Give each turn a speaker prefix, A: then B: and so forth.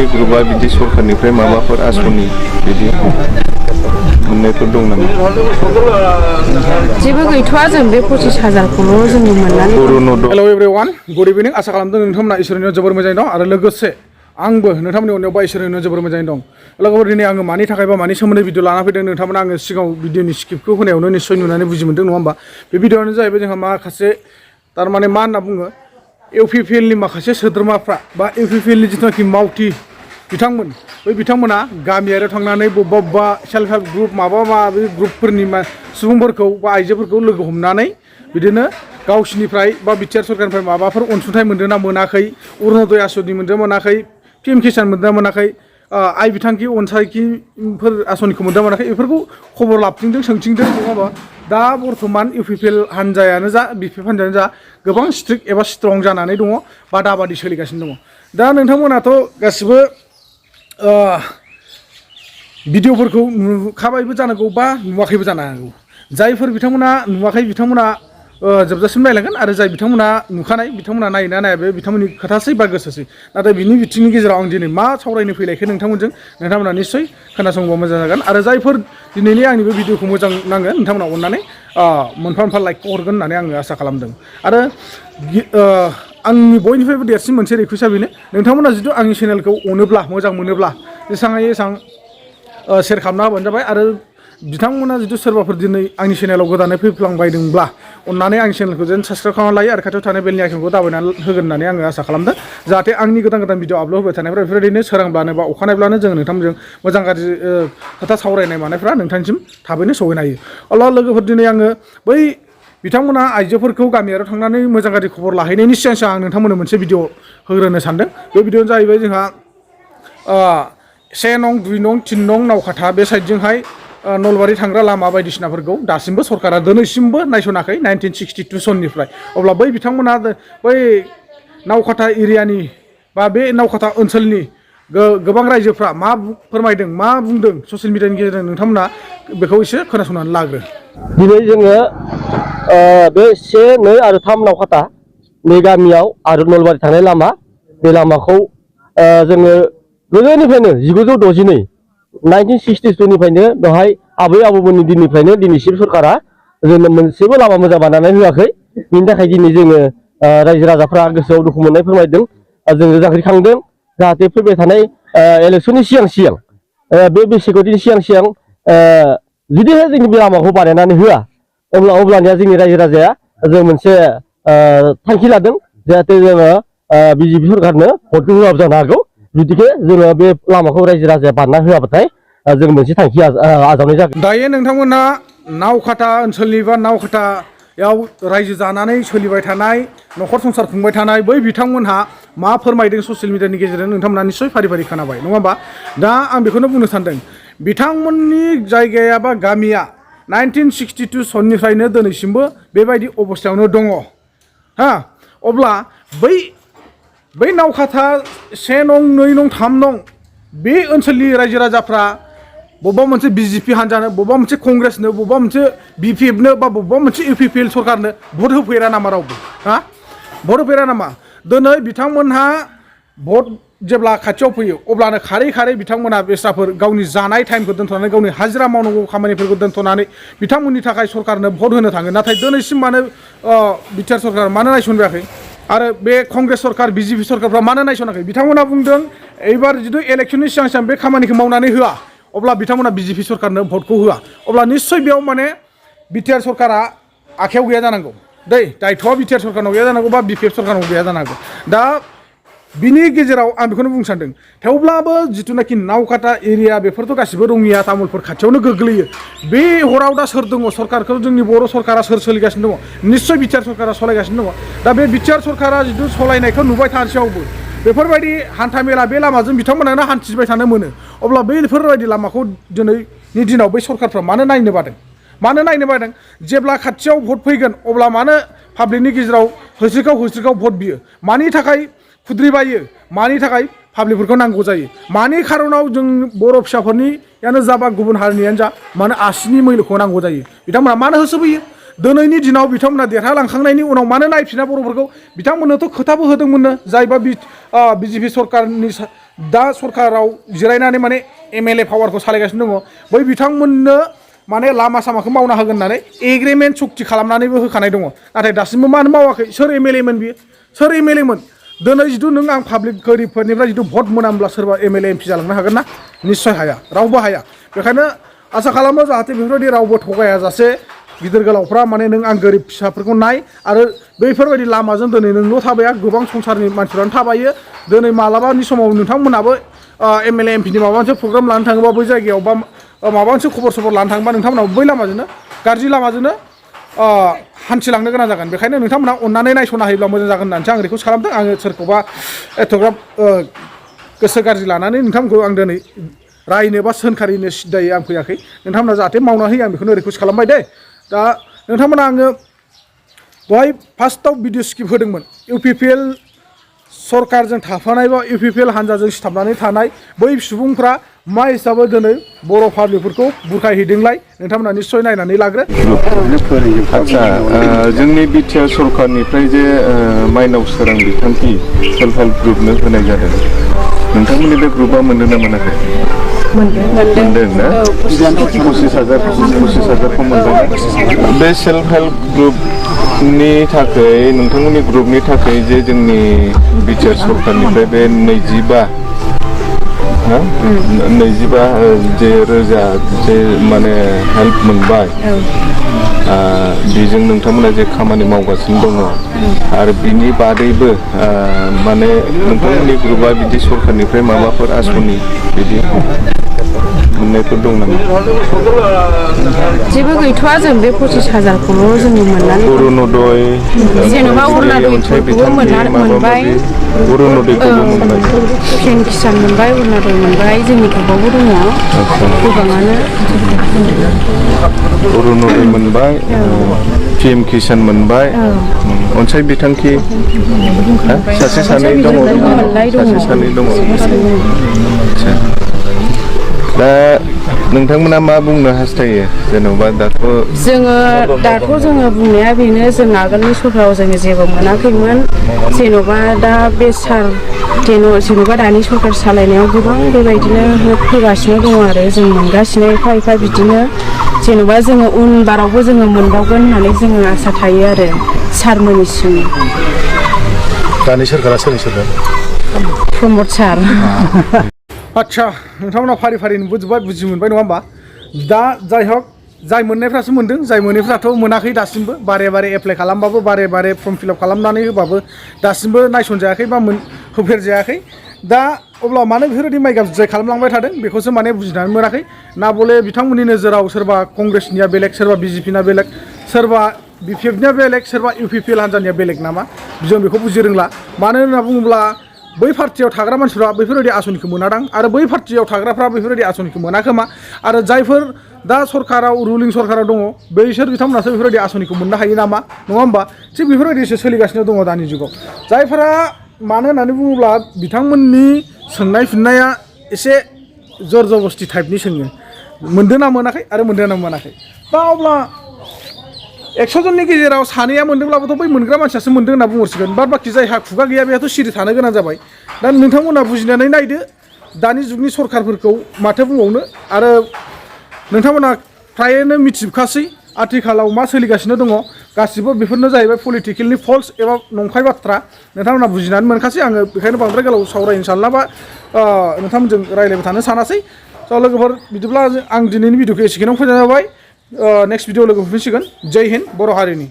A: ग्रुपआ बिदि सरखारनिफ्राय माबाफोर आसनि बिदि मोननायफोर दं नामा?
B: जेबो गैथ'आ जों बे 25,000खौल' जोङो मोननानै
C: हेलौ एभ्रिवान गुड इभिनिं आसा खालामदों नोंथांमोना इसोरनियाव जोबोर मोजाङै दं आरो लोगोसे आंबो नोंथांमोननि अननायावबा इसोरनियाव जोबोर मोजाङै दं। लोगोफोर दिनै आङो मानि थाखाय बा मानि सोमोन्दै भिडिअ लाना फैदों नोंथांमोना आङो सिगाङाव भिडिअनि स्क्रिप्टखौ होनायावनो निश्चय नुनानै बुजि मोनदों नङा होमबा? बे भिडिअआनो जाहैबाय जोंहा माखासे थारमाने मा होनना बुङो इउपिपिएलनि माखासे सोद्रोमाफ्रा बा इउपिपिएलनि जिथुनाखि मावथि बिथांमोन बै बिथांमोना गामियारियाव थांनानै बबेबा सेल्फ हेल्प ग्रुप माबा माबि ग्रुपफोरनि सुबुंफोरखौ बा आइजोफोरखौ लोगो हमनानै बिदिनो गावसिनिफ्राय बा बिटिआर सरकारनिफ्राय माबाफोर अनसुंथाइ मोन्दों ना मोनाखै, अरुण'दय आसनि मोन्दों मोनाखै, पिएम किसान मोन्दों मोनाखै, आइ बिथांखि अनसायखिफोर आसनिखौ मोन्दों मोनाखै बेफोरखौ खबर लाबथिंदों सोंथिंदों नङा होमबा? दा बर्थमान इउपिपिएल हान्जायानो जा बिपिएफ हान्जायानो जा गोबां स्ट्रिक्ट एबा स्ट्रं जानानै दङ बा दाबादि सोलिगासिनो दङ। दा नोंथांमोनाथ' गासिबो भिडिअफोरखौ नुखाबायबो जानांगौ बा नुवाखैबो जानो हागौ। जायफोर बिथांमोना नुवाखै बिथांमोना जोबजासिम नायलांगोन आरो जाय बिथांमोना नुखानाय बिथांमोना नायोना नाया बे बिथांमोननि खोथासै बा गोसोसै। नाथाय बिनि बिथिंनि गेजेराव आं दिनै मा सावरायनो फैलायखो नोंथांमोनजों नोंथांमोना निस्सय खोनासंबा मोजां जागोन आरो जायफोर दिनैनि आंनि बे भिडिअखौ मोजां नांगोन नोंथांमोना अननानै मोनफा मोनफा लाइकखौ हरगोन होननानै आङो आसा खालामदों। आरो आंनि बयनिफ्रायबो देरसिन मोनसे रिकुवेस्टआ बेनो नोंथांमोना जुदि आंनि चेनेलखौ अनोब्ला मोजां मोनोब्ला जेसेबां हायो एसेबां शेयार खालामना होबानो जाबाय आरो बिथांमोना जुदि सोरबाफोर दिनै आंनि चेनेलाव गोदानै फैफ्लांबायदोंब्ला अननानै आंनि चेनेलखौ जेन साबसक्राइब खालामना लायो आरो खाथियाव थानाय बेलनि आइकनखौ दाबायनानै होगोन होननानै आङो आसा खालामदों। जाहाथे आंनि गोदान गोदान भिडिअ आपल'ड होबाय थानायफ्रा बेफोरबायदिनो सोरांब्लानो बा अखानायब्लानो जोङो नोंथांमोनजों मोजां गाज्रि खोथा सावरायनाय मानायफ्रा नोंथांसिम थाबैनो सहैनो हायो। अब्ला लोगोफोर दिनै आङो बै बिथांमोना आइजोफोरखौ गामियाव थांनानै मोजां गाज्रि खबर लाहैनायनि सिगां सिगां आं नोंथांमोननो मोनसे भिडिअ होग्रोनो सानदों। बे भिडिअआनो जाहैबाय जोंहा 1 नं 2 नं 3 नं नावखाथा बे साइडजोंहाय नलबारि थांग्रा लामा बायदिसिनाफोरखौ दासिमबो सरकारा दिनैसिमबो नायस'नाखै 1962 सननिफ्राय। अब्ला बै बिथांमोना बै नावखाथा एरियानि बा बे नावखाथा ओनसोलनि गोबां रायजोफ्रा मा फोरमायदों मा बुंदों ससियेल मिडियानि गेजेरजों नोंथांमोना बेखौ एसे खोनासंनानै लाग्रो।
D: दिनै जोङो बे 1, 2 आरो 3 नावखाथा नै गामियाव आरो नलबारि थांनाय लामा बे लामाखौ जोङो गोदोनिफ्रायनो 1962 1962निफ्रायनो बेवहाय आबै आबौमोननि दिननिफ्रायनो दिनैसिम सरकारा जोंनो मोनसेबो लामा मोजां बानायनानै होआखै। बिनि थाखाय दिनै जोङो रायजो राजाफ्रा गोसोआव दुखु मोननाय फोरमायदों। जोङो जांख्रिखांदों जाहाथे फैबाय थानाय इलेक्सननि सिगां सिगां बे बेसिकनि सिगां सिगां जुदिहाय जोंनि बे लामाखौ बानायनानै होआ अब्लानिया जोंनि रायजो राजाया जों मोनसे थांखि लादों जाहाथे जोङो बिजेपि सरकारनो भटखौ होआबो जानो हागौ। जुदिके जोङो बे लामाखौ रायजो राजाया बानायना होआबाथाय जों मोनसे थांखि आजावनाय जागोन।
C: दायो नोंथांमोना नावखाथा ओनसोलनि बा नावखाथायाव रायजो जानानै सोलिबाय थानाय न'खर संसार खुंबाय थानाय बै बिथांमोनहा मा फोरमायदों ससियेल मिडियानि गेजेरजों नोंथांमोना निस्सय फारि फारि खोनाबाय नङा होमबा? दा आं बेखौनो बुंनो सानदों बिथांमोननि जायगाया बा गामिया 1962 सननिफ्रायनो दिनैसिमबो बेबायदि अबस्थायावनो दङ। अब्ला बै नावखाथा 1 नं 2 नं 3 नं बे ओनसोलनि रायजो राजाफ्रा बबेबा मोनसे बिजेपि हान्जानो बबेबा मोनसे कंग्रेसनो बबेबा मोनसे बिपिएफनो बा बबेबा मोनसे इउपिपिएल सरकारनो भट होफेरा नामा रावबो? भट होफेरा नामा? दिनै बिथांमोनहा भट जेब्ला खाथियाव फैयो अब्लानो खारै खारै बिथांमोनहा बेस्राफोर गावनि जानाय टाइमखौ दोनथ'नानै गावनि हाजिरा मावनांगौ खामानिफोरखौ दोनथ'नानै बिथांमोननि थाखाय सरकारनो भट होनो थाङो। नाथाय दिनैसिम मानो बिटिआर सरकार मानो नायसनबायाखै आरो बे कंग्रेस सरकार बिजेपि सरकारफ्रा मानो नायसनाखै? बिथांमोना बुंदों एबार जुदि इलेक्सननि सिगां सिगां बे खामानिखौ मावनानै होआ अब्ला बिथांमोना बिजेपि सरकारनो भटखौ होआ। अब्ला निस्सय बेयाव माने बिटिआर सरकारा आखायाव गैया जानांगौ दै, दायथ'आ बिटिआर सरकारनाव गैया जानांगौ बा बिपिएफ सरकारनाव गैया जानो हागौ। दा बिनि गेजेराव आं बेखौनो बुंनो सानदों थेवब्लाबो जिथुनाखि नावखाथा एरिया बेफोरथ' गासिबो रङिया तामुलपुर खाथियावनो गोग्लैयो। बे हराव दा सोर दङ? सरकारखौ जोंनि बर' सरकारा सोर सोलिगासिनो दङ? निस्सय बिटिआर सरकारा सालायगासिनो दङ। दा बे बिटिआर सरकारा जिथु सालायनायखौ नुबाय थानोसैयावबो बेफोरबायदि हान्था मेला बे लामाजों बिथांमोनानो हान्थिबाय थानो मोनो। अब्ला बैफोरबायदि लामाखौ दिनैनि दिनाव बै सरकारफ्रा मानो नायनो बादों? मानो नायनो बादों? जेब्ला खाथियाव भट फैगोन अब्ला मानो पाब्लिकनि गेजेराव होस्रिखाव भट बियो? मानि थाखाय खुद्रिबायो? मानि थाखाय पाब्लिकफोरखौ नांगौ जायो? मानि खारनाव जों बर' फिसाफोरनियानो जा बा गुबुन हारिनियानो जा मानो आसिनि मैल'खौ नांगौ जायो? बिथांमोना मानो होसोबोयो? दिनैनि दिनाव बिथांमोना देरहालांखांनायनि उनाव मानो नायफिना बर'फोरखौ? बिथांमोननोथ' खोथाबो होदोंमोननो जायबा बिजेपि सरकारनि दा सरकाराव जिरायनानै माने MLA पावारखौ सालायगासिनो दङ बै बिथांमोननो माने लामा सामाखौ मावना होगोन होननानै एग्रिमेन्ट चुक्ति खालामनानैबो होखानाय दङ नाथाय दासिमबो मानो मावाखै सोर MLA मोन बियो सोर MLA मोन दिनै जिथु नों आं पाब्लिक गोरिबफोरनिफ्राय जिथु भट मोनामब्ला सोरबा MLA MP जालांनो हागोन ना निस्सय हाया रावबो हाया बेखायनो आसा खालामो जाहाथे बेफोरबायदि रावबो थगायाजासे गिदिर गोलावफ्रा माने नों आं गोरिब फिसाफोरखौ नाय आरो बैफोरबायदि लामाजों दिनै नोंल' थाबाया गोबां संसारनि मानसिफ्रानो थाबायो दिनै मालाबानि समाव नोंथांमोनाबो MLA MP नि माबा मोनसे प्रग्राम लानो थाङोबा बै जायगायाव बा माबा मोनसे खबर सबर लानो थाङोबा नोंथांमोनाबो बै लामाजोंनो गाज्रि लामाजोंनो हान्थिलांनो गोनां जागोन बेखायनो नोंथांमोना अननानै नायस'ना होयोब्ला मोजां जागोन होननानैसो आं रिकुवेस्ट खालामदों आङो सोरखौबा एथ'ग्राब गोसो गाज्रि लानानै नोंथांमोनखौ आं दिनै रायनो बा सोंखारिनो सिदायै आं फैयाखै नोंथांमोना जाहाथे मावना होयो आं बेखौनो रिकुवेस्ट खालामबाय दे दा नोंथांमोना आङो दहाय फार्स्टआव भिडिअ स्क्रिप होदोंमोन UPPL सरकारजों थाफानाय बा UPPL हान्जाजों सिथाबनानै थानाय बै सुबुंफ्रा मा हिसाबै दिनै बर' पाब्लिकफोरखौ बुरखायहैदोंलाय नोंथांमोना निस्सय नायनानै लाग्रो
A: आदसा जोंनि BTR सरकारनिफ्राय जे माइनाव सोरां बिथांखि सेल्फ हेल्प ग्रुपनो होनाय जादों नोंथांमोननि बे ग्रुपआ मोनदों ना मोनाखै मोनदों ना 25,000खौ मोनदों बे सेल्फ हेल्प ग्रुपनि थाखाय नोंथांमोननि ग्रुपनि थाखाय जे जोंनि BTR सरकारनिफ्राय बे 25 जे रोजा जे माने हेल्प मोनबाय बेजों नोंथांमोना जे खामानि मावगासिनो दङ आरो बिनि बादैबो माने नोंथांमोननि ग्रुपआ बिदि सरकारनिफ्राय माबाफोर आसनि बिदि मोननायफोर दं नामा
B: जेबो गैथ'आ जों बे 25,000खौल' जोङो मोननानै
A: अरुणोदय
B: जेनेबा अरुणोदयखौबो मोनबाय
A: अरुणोदयखौबो मोनबाय
B: PM किसान मोनबाय अरुणोदय मोनबाय जोंनि ग्रुपआवबो दङ गोबाङानो
A: अरुणोदय मोनबाय PM किसान मोनबाय अनसाय बिथांखि सासे सानै दङ सासे सानै दङ दा नोंथांमोना मा बुंनो हास्थायो जेन'बा दाथ'
B: जोङो बुंनाया बेनो जों आगोलनि सरकाराव जोङो जेबो मोनाखैमोन जेन'बा दा बे जेन'बा दानि सरकार सालायनायाव गोबां बेबायदिनो होगासिनो दङ आरो जों मोनगासिनो एफा एफा बिदिनो जेन'बा जोङो उन बारावबो जोङो मोनबावगोन होननानै जोङो आसा थायो आरो सारमोननिसिम
E: दानि सोरखारा सोरनि सोरखार
B: प्रमद सार
C: आच्छा नोंथांमोना फारि फारि नुबोजोब्बाय बुजि मोनबाय नङा होमबा दा जाय हक जाय मोननायफ्रासो मोनदों जाय मोनैफ्राथ' मोनाखै दासिमबो बारे बारे एप्लाइ खालामबाबो बारे बारे फर्म फिलआप खालामनानै होबाबो दासिमबो नायसनजायाखै बा होफेरजायाखै दा अब्ला मानो बेफोरबायदि माइ गाज्रि खालामलांबाय थादों बेखौसो माने बुजिनानै मोनाखै ना बले बिथांमोननि नोजोराव सोरबा कंग्रेसनिया बेलेग सोरबा BJPना बेलेग सोरबा BPFनिया बेलेग सोरबा UPPL हान्जानिया बेलेग नामा जों बेखौ बुजि रोंला मानो होनना बुङोब्ला बै पार्टियाव थाग्रा मानसिफ्रा बेफोरबायदि आसनिखौ मोनादां आरो बै पार्टियाव थाग्राफ्रा बेफोरबायदि आसनिखौ मोनाखोमा आरो जायफोर दा सरकाराव रुलिं सरकाराव दङ बैसोर बिथांमोनासो बेफोरबायदि आसनिखौ मोननो हायो नामा नङा होमबा थिग बेफोरबायदिसो सोलिगासिनो दङ दानि जुगाव जायफोरा मानो होननानै बुङोब्ला बिथांमोननि सोंनाय फिननाया एसे जर जबस्ति टाइपनि सोङो मोनदों ना मोनाखै आरो मोनदों ना मोनाखै दा अब्ला 100 जननि गेजेराव सानैया मोनदोंब्लाबोथ' बै मोनग्रा मानसियासो मोनदों होनना बुंहरसिगोन बाद बाखि जायहा खुगा गैया बेहाथ' सिरि थानो गोनां जाबाय दा नोंथांमोना बुजिनानै नायदो दानि जुगनि सरकारफोरखौ माथो बुंबावनो आरो नोंथांमोना फ्रायनो मिथिजोबखासै आथिखालाव मा सोलिगासिनो दङ गासिबो बेफोरनो जाहैबाय पलिटिकेलनि फल्स एबा नंखाय बाथ्रा नोंथांमोना बुजिनानै मोनखासै आङो बेखायनो बांद्राय गोलाव सावरायनो सानला बा नोंथांमोनजों रायज्लायबाय थानो सानासै स' लोगोफोर बिदिब्ला आं दिनैनि भिडिअखौ एसेखिनियाव फोजोबनाय जाबाय नेक्स्ट भिडिअ लोगो मोनफिनसिगोन जय हिन्द बर' हारिनि